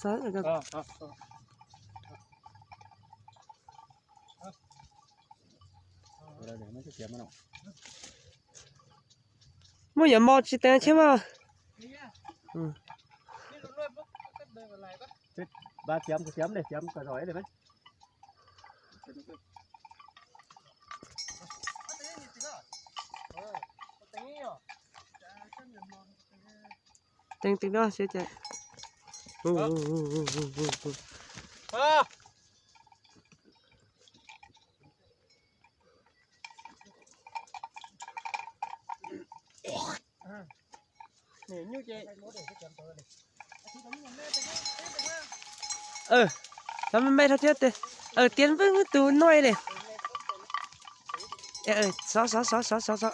Txog. Muaj yuav mos tsis teev thiab mas. Teev teev no seb cas. Xav me me dhau thiab tes. Tias vwj tus no li. Xov xov xov xov xov xov.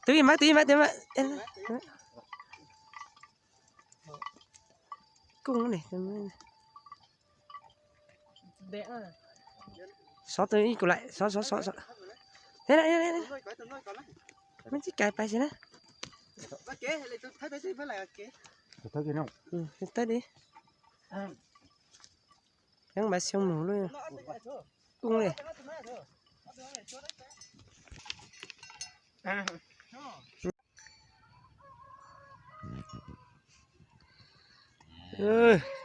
Twb mas twb mas twb mas. Kuj ne. Xov tus ib kuv laim xov xov xov xov. Muab tib kais pais xwb na. Tawb di. Yeeb npaj xyoo mus lub. Kuj ne.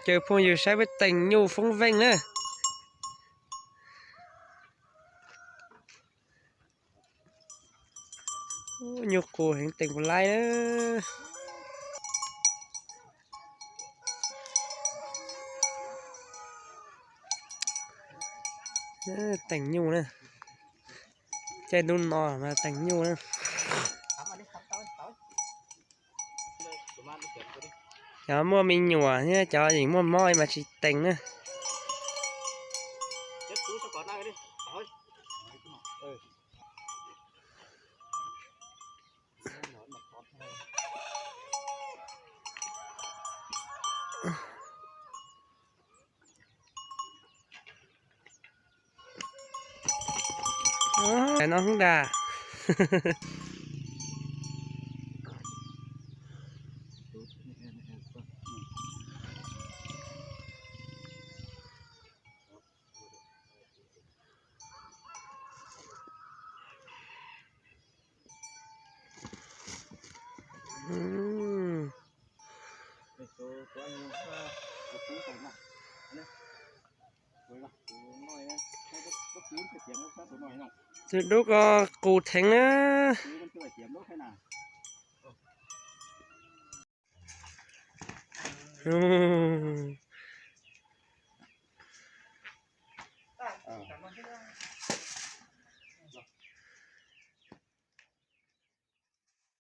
Caw phooj ywg saib peb teem nyuj foob veej na. Nyuj qus heev teem puas laib na. Teem nyuj na. Caij ntuj no mas teem nyuj na. Cov muaj me nyuam thiab cov yeej muaj mob mas tsis teem na. No hoob da. Tus dub ko qus theev na.